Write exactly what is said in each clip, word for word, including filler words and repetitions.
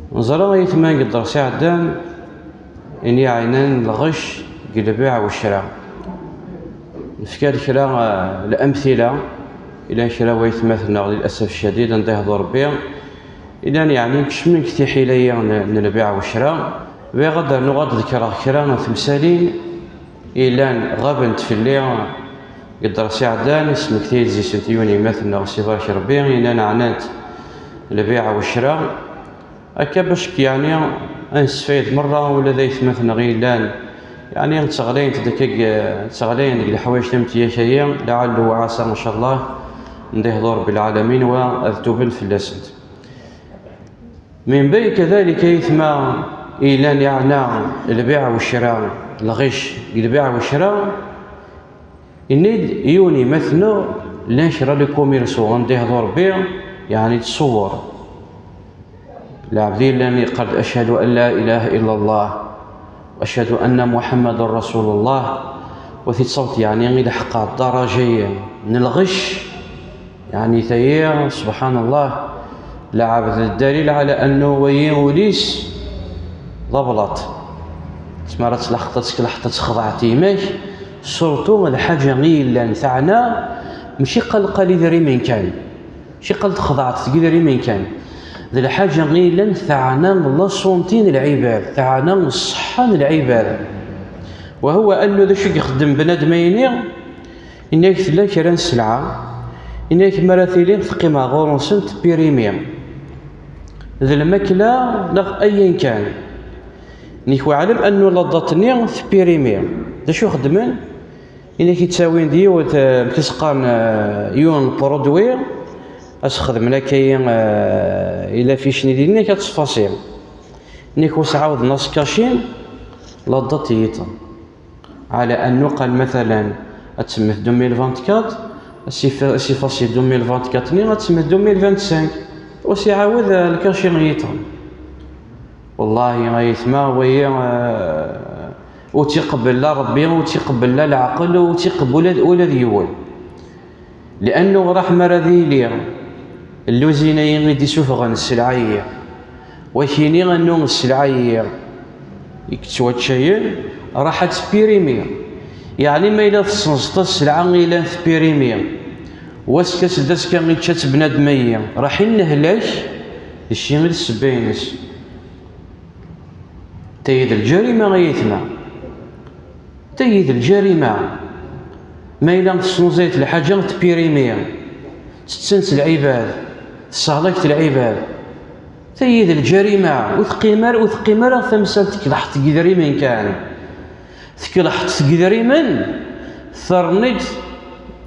Neẓra ayetma deg dders iɛeddan, ini ɛinan lɣec deg lbiɛ u ccra. Nefka-d kra, eh, lamtila. Ilan kra waytmaten-nneɣ, lilasaf ccadid, anda ihḍu Rebbi, ilan, yeɛni, kecmen deg tiḥila-yi n, n lbiɛ u ccra. Bɣiɣ ad d-rnuɣ, ad d-ḍekreɣ kra n temsalin ilan ɣabent fell-i deg dders iɛeddan, ismekti-d zi-sent yiwen yemma-tneɣ, s ibarek Rebbi, inan ɛnant lbiɛ u ccra. Akka bac k-, yeɛni, ad nessfayed merra, ula d aytmaten-nneɣ yellan, yeɛni, ttɣlayent-d akka deg, ttɣlayent deg leḥwayeǧ tamedyazt-ayi, lɛal wa ɛasa, ncallah, ad ihḍu Rebbi lɛalamin wa ad tuben fell-asent. Min bayn kadalik aytma yellan yeɛna lbiɛ u ccra, lɣic deg lbiɛ u ccra, ini-d yiwen yemma-tneɣ, llan kra n lkumirsu anda ihḍu Rebbi, yeɛni ttṣewwer. Lɛebd yellan yeqqar-d: "Acḥadu an la ilaha illa Allah, wa acḥadu anna Muḥammadan rasulullah", wa tittawt, yeɛni, i leḥqer ddaraja-yi n lɣec, yeɛni, tayi, subḥan Allah, lɛebd d ddalil ɛla annu wayi ul-is d ablaṭ. Tmara ad tleḥqeḍ ad tkelḥeḍ ad txedɛeḍ yemma-k, surtout lḥaǧa i yellan teɛna, mačči qalqal idrimen kan. Mačči qal txedɛeḍ deg idrimen kan. D lḥaǧa i yellan teɛna la santé n lɛibad, teɛna ṣṣeḥḥa n lɛibad. Wa huwa annu d acu i ixeddem bnadem-ayini? Yenna-k tella kra n sselɛa, yenna-k mi ara tili teqqim ɣur-nsent tpirimi. D lmakla neɣ ayen kan. Nek weɛlem annu la date-nni tpirimi. D acu xeddmen? Inek yettawin-d yiwet, eh, amek i s-qqaren, eh, yiwen n produit, ad s-xedmen akka-yi, eh, i lafic-nni dinna, ad tfasi. Inek ur s-ɛawden ad s-kacin la date yiḍen. Ɛla annu qal, matalan, ad temmet deux mille vingt-quatre, ad s-if-, ad s-ifasi deux mille vingt-quatre-nni, ad temmet deux mille vingt-cinq. Ur s-iɛawed, eh, lkaci yiḍen. Wallahi, ay aytma, wayi, eh, ur tt-iqebbel la Rebbi, ur tt-iqebbel la leɛqel, ur tt-iqebbel ula d, ula d yiwen. Liannu raḥ mi ara d-yili lluzin-ayi i d-isuffɣen sselɛa-yi, wakini annu sselɛa-yi i yettwaččayen, raḥ ad tpirimi. Yeɛni ma yella tessenzeḍ sselɛa i yellan tpirimi, wass-k as-d azekka ičča-tt bnadem-ayi, raḥ innehlak, d ci i d ssebba-ines. Tayi d lǧarima, ay aytma. Tayi d lǧarima. Ma yella tesnuẓayet lḥaǧa tpirimi, tetten-tt lɛibad, tessehlak-t lɛibad. Tayi d lǧarima, ur teqqim ara, ur teqqim ara tamsalt, tekelḥeḍ deg yidrimen kan. Tekelḥeḍ deg yidrimen, terniḍ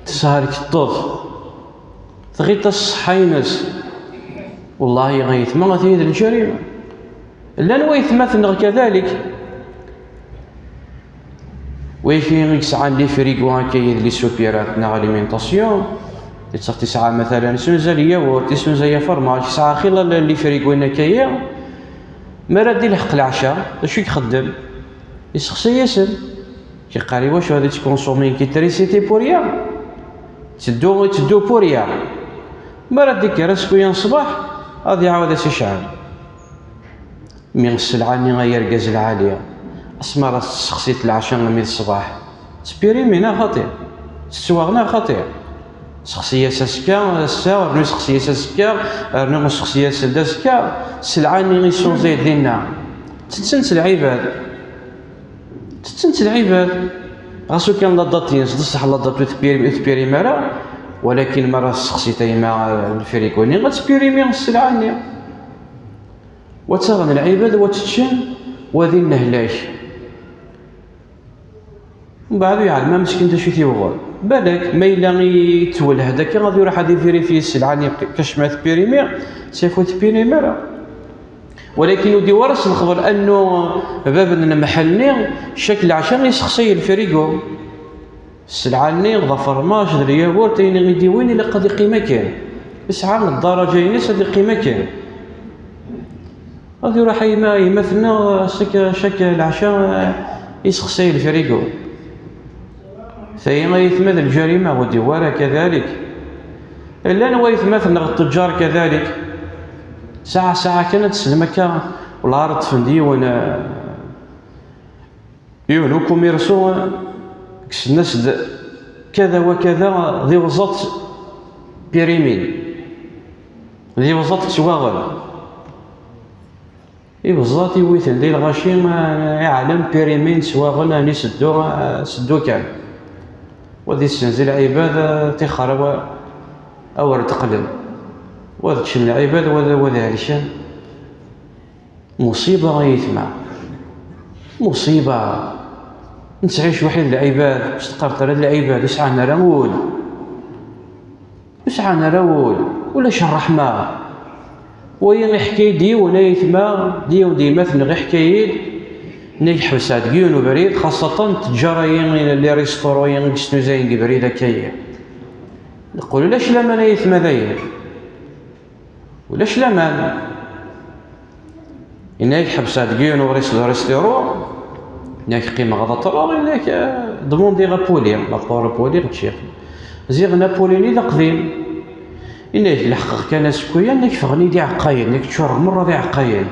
teshelkeḍ-t. Tɣiḍ-as ṣṣeḥḥa-ines. Wallahi, ay aytma, tayi d lǧarima. Llan waytmaten-nneɣ kadalik. Wayki i yesɛan les frigos akka-yi d les soupirants neɣ alimentation, yettaɣ tesɛa matalan isunza lyawurt, isunza afermac, yesɛa xilla les frigos-nni akka-yi. Mi ara d-ilḥeq leɛca, d acu i ixeddem? Yessexsi-yasen. Yeqqar: "Iwacu ad yettkunsumi nekk électricité pour rien? Teddu, teddu pour rien." Mi ara d-ikker askuya n ṣṣbeḥ, ad iɛawed ad s-icɛel. Mi sselɛa-nni, ay argaz lɛali, asmi ara tessexsiḍ leɛca armi d ṣṣbeḥ, tpirimi neɣ xaṭi? Tettwaɣ neɣ xaṭi? Sexsi-yas azekka, ass-a, rnu sexsi-yas azekka, rnu sexsi-yas-d azekka, sselɛa-nni isunẓay dinna, tetten-tt lɛibad. Tetten-tt lɛibad. Ɣas ukan la date-ines, d ṣṣeḥ la date ur tpirim, ur tpirim ara, walakin mi ara tessexsi tayemma lfrigo-nni, ad tpirimi sselɛa-nni. Wa ttaɣen lɛibad, wa tteččen, wa d innehlak. Mbeɛd ur yeɛlem ara meskin d acu i t-yewwḍen. Balak, ma yella yettwelhed akka, ad iruḥ ad ivérifier sselɛa-nni kacma tpirimi, s yafu tpirim ara. Walakin ur d-iwwi ara s lexber annu bab n lemḥel-nni, cak leɛca yessexsay lfrigo. Sselɛa-nni d afermac, d lyawurt, ayen i d-iwwin ilaq ad iqqim akken. Yesɛa ddaraǧa-ines, ad iqqim akken. Ad iruḥ a yemma, yemma tenna, cak, cak leɛca, eh, yessexsay lfrigo. Tayi ay aytma d lǧarima, ur d-iwwi ara kadalik. Llan waytmaten-nneɣ ttujjar kadalik. Saɛa saɛa kan ad teslem akka, wala ara ṭṭfen-d yiwen, eh, yiwen ukumirsu, eh, kksen-as-d kada wa kada d iwẓaṭ pirimin, d iwẓaṭ ttwaɣen. Iwẓaṭ iwiten di lɣaci, eh, iɛlem pirimin ttwaɣen, ɛni seddu, eh, seddu kan. Wa ad issenzi lɛibad, eh, tixer awer d-qqlen. Wa ad ččen lɛibad, wa ad, wa ad helken. Muṣiba ay aytma. Muṣiba. Nettɛic waḥid lɛibad, ur s-teqqareḍ ara d lɛibad, ur sɛan ara ul. Ur sɛan ara ul. Ulac ṛṛeḥma. Wayi iḥka-yi-d yiwen aytma, d yiwen d yemma-tneɣ iḥka-yi-d. Nnig ḥebseɣ deg yiwen ubrid, xaṣṣatan ttǧara-yi, les restaurants-yi i yesnuzayen deg ubrid akka-yi. Neqqel ulac laman ay aytma dayi. Ulac laman. Yenna-yak ḥebseɣ deg yiwen ur is-, restaurant. Yenna-yak qqimeɣ ad ṭṭreɣ, yenna-yak, eh, dmundiɣ apuli, lapor apuli, ččiɣ. Ziɣen apuli-nni d aqdim. Yenna-yak leḥqeɣ kan asekku-ya, yenna-yak ffɣen-iyi-d iɛeqqayen, yenna-yak ččureɣ merra d iɛeqqayen.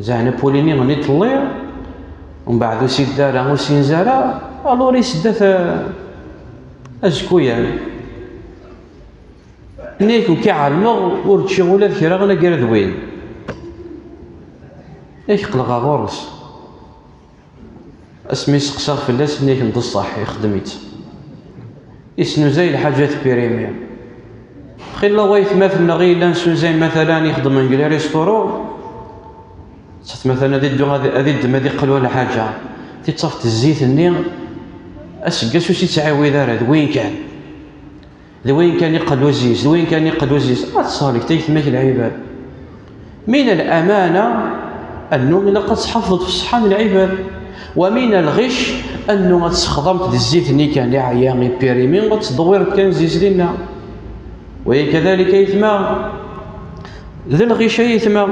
Zaɛen apuli-nni nni ṭelli, umbeɛd ur s-yedda ara, ur s-yenza ara, alors isedda ta-, azekku-ya. Nnig ur k-ɛelmeɣ, ur ččiɣ ula d kra anagar d win. Ak qqleɣ ɣer ɣur-s. Asmi seqsaɣ fell-as, nnig n d ṣṣeḥ, ixdem-itt. Isnuzay lḥaǧat pirimi. Xilla waytmaten-nneɣ i yellan sunzay, matalan, ixeddmen deg les restaurants. Ttut matalan ad iddu, ad, ad iddem, ad iqqel wala lḥaǧa. Tiṭṭaft zzit-nni, aseggas ur s-ittɛiwid ara, d win kan. D win kan iqqel uzis, d win kan iqqel uzis. Ad tṣalik taytma-k lɛibad. Min al-amana, annu ilaq ad tḥafḍeḍ f ṣṣeḥḥa n lɛibad. Wa min al-ɣic, annu ad tessexdameḍ di zzit-nni kan iɛya, ipirimi, ad tedwireḍ kan zis dinna. Wa kadalik aytma, d lɣic aytma.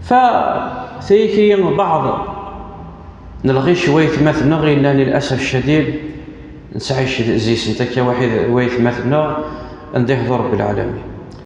Fa tayki baɛḍ n lɣic waytmaten-nneɣ yellan, للأسف الشديد, nettɛic zis-sent akka waḥid waytmaten-nneɣ, anda ihḍu Rebbi lɛalamin.